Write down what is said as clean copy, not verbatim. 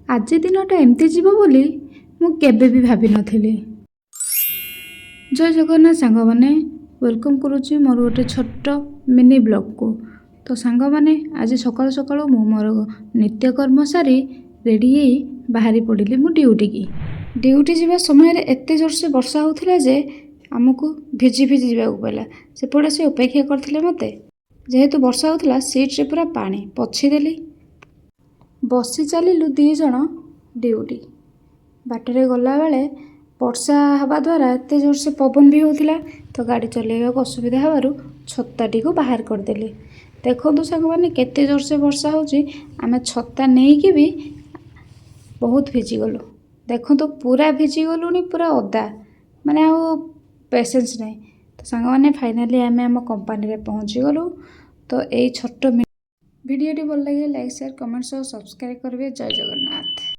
ଆଜି ଦିନଟା ଏମିତି ଯିବ ବୋଲି ମୁଁ କେବେ ବି ଭାବିନଥିଲି। ଜୟ ଜଗନ୍ନାଥ ସାଙ୍ଗମାନେ, welcome କରୁଛି ମୋର ଗୋଟେ ଛୋଟ ମିନି ବ୍ଲଗ୍କୁ। ତ ସାଙ୍ଗମାନେ, ଆଜି ସକାଳୁ ସକାଳୁ ମୁଁ ମୋର ନିତ୍ୟକର୍ମ ସାରି ରେଡ଼ି ହେଇ ବାହାରି ପଡ଼ିଲି ମୁଁ ଡ୍ୟୁଟିକି। ଡ୍ୟୁଟି ଯିବା ସମୟରେ ଏତେ ଜୋରସେ ବର୍ଷା ହେଉଥିଲା ଯେ ଆମକୁ ଭିଜି ଭିଜି ଯିବାକୁ ପଡ଼ିଲା। ସେପଟେ ସେ ଅପେକ୍ଷା କରିଥିଲେ ମୋତେ। ଯେହେତୁ ବର୍ଷା ହେଉଥିଲା, ସିଟ୍ରେ ପୁରା ପାଣି, ପୋଛିଦେଲି। ବସି ଚାଲିଲୁ ଦୁଇ ଜଣ ଡ୍ୟୁଟି। ବାଟରେ ଗଲାବେଳେ ବର୍ଷା ହେବା ଦ୍ୱାରା ଏତେ ଜୋରସେ ପବନ ବି ହେଉଥିଲା, ତ ଗାଡ଼ି ଚଲାଇବାକୁ ଅସୁବିଧା ହେବାରୁ ଛତାଟିକୁ ବାହାର କରିଦେଲି। ଦେଖନ୍ତୁ ସାଙ୍ଗମାନେ, କେତେ ଜୋରସେ ବର୍ଷା ହେଉଛି। ଆମେ ଛତା ନେଇକି ବି ବହୁତ ଭିଜିଗଲୁ। ଦେଖନ୍ତୁ, ପୁରା ଭିଜିଗଲୁଣି, ପୁରା ଓଦା, ମାନେ ଆଉ ପେସେନ୍ସ ନାହିଁ। ତ ସାଙ୍ଗମାନେ, ଫାଇନାଲି ଆମେ ଆମ କମ୍ପାନୀରେ ପହଞ୍ଚିଗଲୁ। ତ ଏଇ ଛୋଟ ଭିଡ଼ିଓଟି ଭଲ ଲାଗିଲେ ଲାଇକ୍, ସେୟାର, କମେଣ୍ଟ ସହ ସବସ୍କ୍ରାଇବ୍ କରିବେ। ଜୟ ଜଗନ୍ନାଥ।